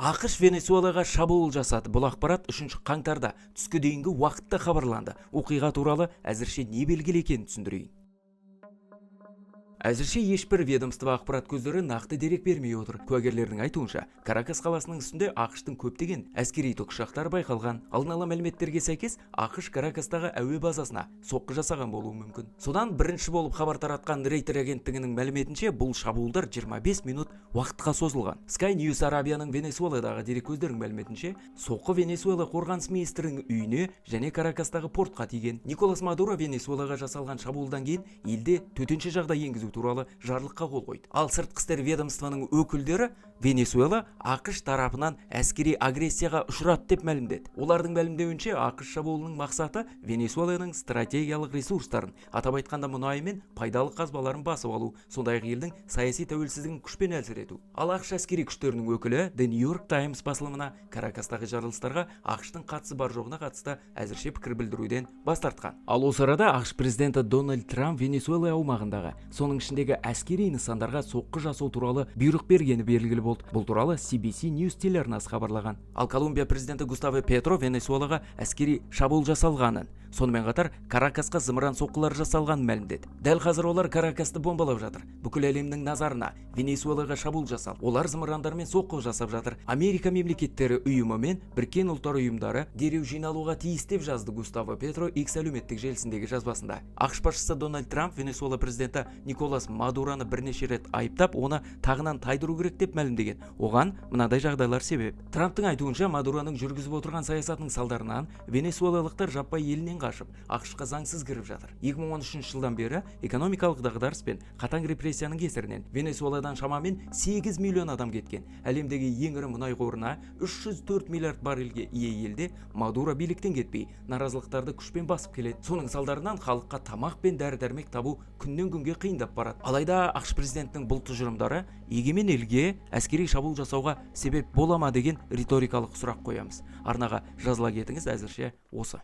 АҚШ Венесуэлаға шабуыл жасады. Бұл ақпарат 3 қаңтарда түске дейінгі уақытта хабарланды. Оқиға туралы әзірше не белгілі екенін түсіндірейін. Әзірше ешбір ведомство ақпарат көздері нақты дерек бермей отыр. Куәгерлердің айтуынша, Каракас қаласының үстінде АҚШ-тың көптеген әскери тікұшақтары байқалған. Алдын ала мәліметтерге сәйкес, АҚШ Каракастағы әуе базасына соққы жасаған болуы мүмкін. Содан бірінші болып хабар таратқан Рейтер агенттігінің мәліметінше, бұл шабуылдар 25 минут уақытқа созылған. Sky News Арабияның Венесуэладағы дереккөздерінің мәліметінше, соққы Венесуэла қорғаныс министрінің үйіне және Каракастағы портқа тиген. Николас Мадуро Венесуэлаға жасалған шабуылдан кейін елде төтенше жағдай енгізу туралы жарлыққа қол қойды. Ал сыртқы істер ведомствоның өкілдері Венесуэла АҚШ тарапынан әскери агрессияға ұшырады деп мәлімдеді. Олардың мәлімдеуінше, АҚШ шабуылының мақсаты Венесуэланың стратегиялық ресурстарын, атап айтқанда мұнайы мен пайдалы қазбаларын басып алу, сондай-ақ елдің саяси тәуелсіздігін күшпен әлсірету. Ал АҚШ әскери күштерінің өкілі The New York Times басылымына Каракастағы жарылыстарға АҚШ-тың қатысы бар жоғына қатысты әзірше пікір білдіруден бас тартқан. Ал осы арада АҚШ президенті Дональд Трамп Венесуэла аумағындағы, соның ішіндегі әскери нысандарға соққы жасау туралы бұйрық бергені белгілі болды. Бұл туралы CBC News телеарнасы хабарлаған. Ал Колумбия президенті Густаво Петро Венесуэлаға әскери шабуыл жасалғанын, сонымен қатар Каракасқа зымыран соққылар жасалғанын мәлімдеді. Дәл қазір олар Каракасты бомбалап жатыр. Бүкіл әлемнің назарына Венесуэлаға шабуыл жасал. Олар зымырандармен соққы жасап жатыр. Америка мемлекеттері ұйымы мен Біріккен Ұлттар Ұйымдары дереу жиналуға тиіс, деп жазды Густаво Петро X әлеуметтік желісіндегі жазбасында. АҚШ басшысы Дональд Трамп Венесуэла президенті Николас Мадуроны бірнеше рет айыптап, оны тағынан тайдыру керек деп мәлімдеген. Оған мынадай жағдайлар себеп. Трамптың айтуынша, Мадуроның жүргізіп отырған саясатының салдарынан венесуэлалықтар жаппай елінен қашып, АҚШ-қа заңсыз кіріп жатыр. 2013 жылдан бері экономикалық дағдарыс пен қатаң репрессияның кесірінен Венесуэладан шамамен 8 миллион адам кеткен. Әлемдегі ең ірі мұнай қорына, 304 миллиард баррельге ие елде Мадуро биліктен кетпей, наразылықтарды күшпен басып келеді. Соның салдарынан халыққа тамақ пен дәрі-дәрмек табу күннен күнге қиындап барады. Алайда АҚШ президентінің бұл тұжырымдары егемен елге әскери шабуыл жасауға себеп бола ма деген риторикалық сұрақ қоямыз. Арнаға жазыла кетіңіз, әзірше осы.